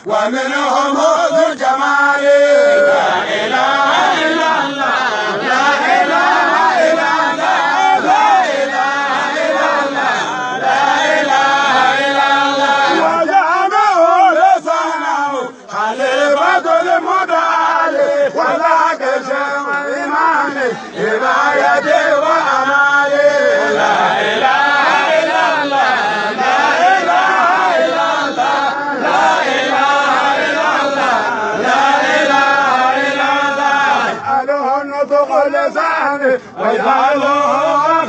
ومنهم ذو الجمال. لا إله إلا الله، لا إله إلا الله، لا إله إلا الله، لا إله إلا الله. وجعله لسانه خليفة المتعالي، وذاك شيخ الإيمان هدايتي وأمالي. لا إله إلا الله، لا إله إلا الله، لا إله لساني، ويجعله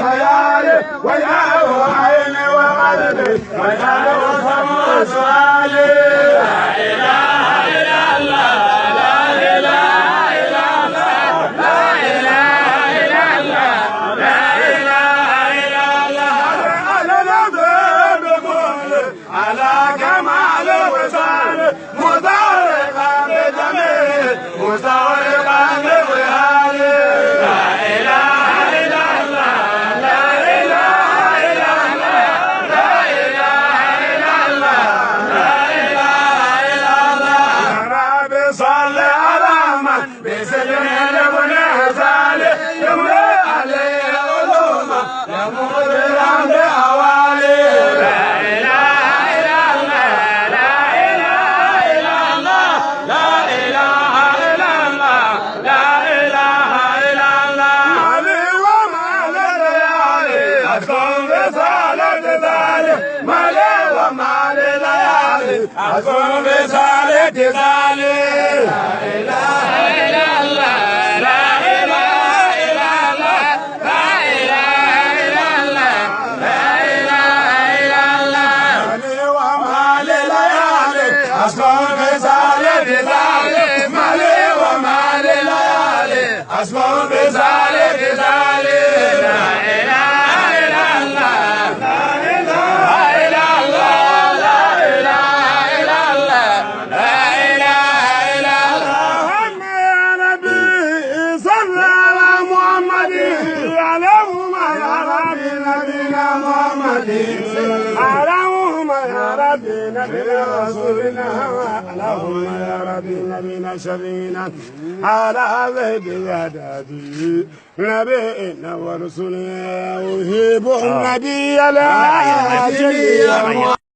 خيالي، ويجعله عيني وقلبي، ويجعله سمع سؤالي. لا إله إلا الله، لا إله إلا الله، لا إله إلا الله، لا إله إلا الله. على النبي بكل على كمال وصال، مزارقا بجميل، مزارقا بوهالي. أكون رسالة ذلك. لا إله إلا الله، لا إله إلا الله، لا إله إلا الله، لا إله إلا الله. مالي ومالي ليالي، أكون رسالة ذلك. مالي ومالي ليالي، أكون رسالة ذلك. لا إله إلا الله، لا إله إلا الله، لا إله إلا الله، لا إله إلا الله. يا نبي صلى على محمد، اللهم يا ربي نبينا محمد، اللهم يا ربي نبينا رسولنا، اللهم يا ربي نبينا شفينا على زيد ذاتي نبينا ورسولنا، وهب النبي لا.